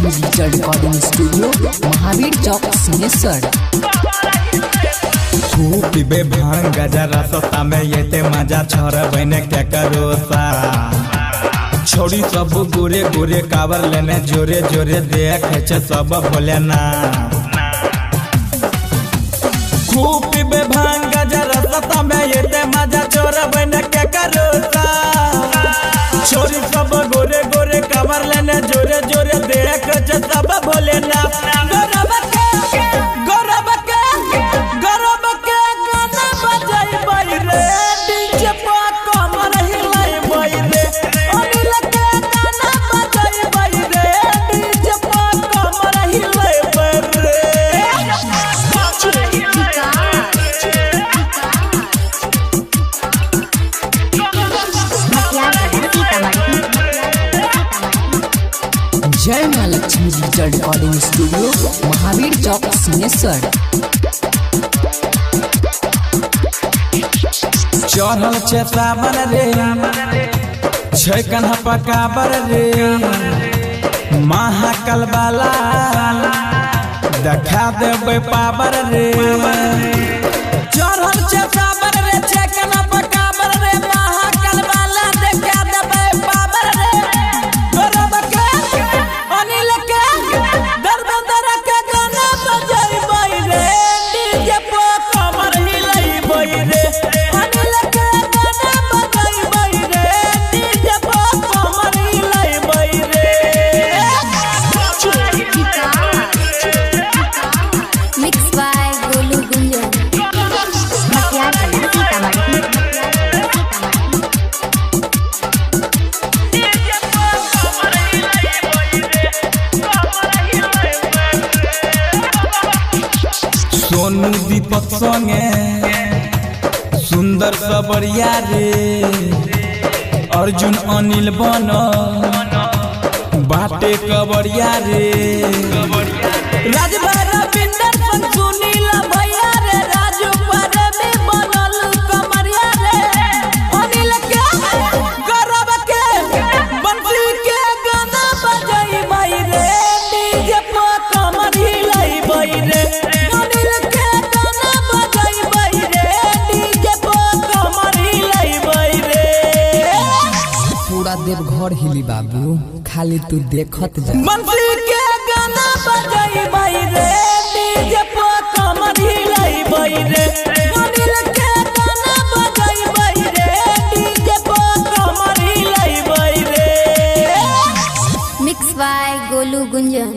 Lakshmi digital recording studio, Mahavir Chowk, Singheshwar. खूब पीबे भांग गजा रसता में येते मजा छोड़ बने क्या करो सा। छोड़ी सब गोरे गोरे कावर लेने जोरे जोरे देख छे सब भोलेना। खूब पीबे भांग गजा रसता में येते मजा छोड़ बने क्या करो सा। छोड़ी सब गोरे गोरे कावर लेने जोरे जोरे देख छे सब भोलेना। गौरव के गौरव के गौरव के गाना बजाइबै रे, डीजे पर कमर हिलाइबै रे। अनिल के गाना बजाइबै रे, डीजे पर कमर हिलाइबै रे। जय माँ Lakshmi digital recording studio, Mahavir Chowk, Singheshwar. चढ़ल छे सावन रे, छै कन्हा पकाबर रे, महाकाल वाला देखा देबै पावर रे। चढ़ल छे सावन रे, छै कन्हा पकाबर रे, महाकाल वाला देखा देबै पावर रे। गौरव के अनिल के धर्मेंद्र के गाना बजैबै रे, डीजे पर कमर हिलैबै रे। अनिल के गाना बजैबै रे, डीजे पर कमर हिलैबै रे। Mix by Golu Gunjan. Sonu Deepak संगे सुंदर सबरिया रे, अर्जुन अनिल बन बाटे कबरिया रे। राजभर रविंदर संग सुनील भैया रे, राजू परमी बनल कमरिया रे। अनिल के गौरव के बंसी के गाना बजैबै रे, डीजे पर कमर हिलैबै रे। अनिल के गाना बजैबै रे, डीजे पर कमर हिलैबै रे। पूरा देवघर हिली बाबू, खाली तू देखत जा। बंसी के गाना बजैबै रे, डीजे पर कमर हिलैबै रे। अनिल के गाना बजैबै रे, डीजे पर कमर हिलैबै रे। Mix by Golu Gunjan.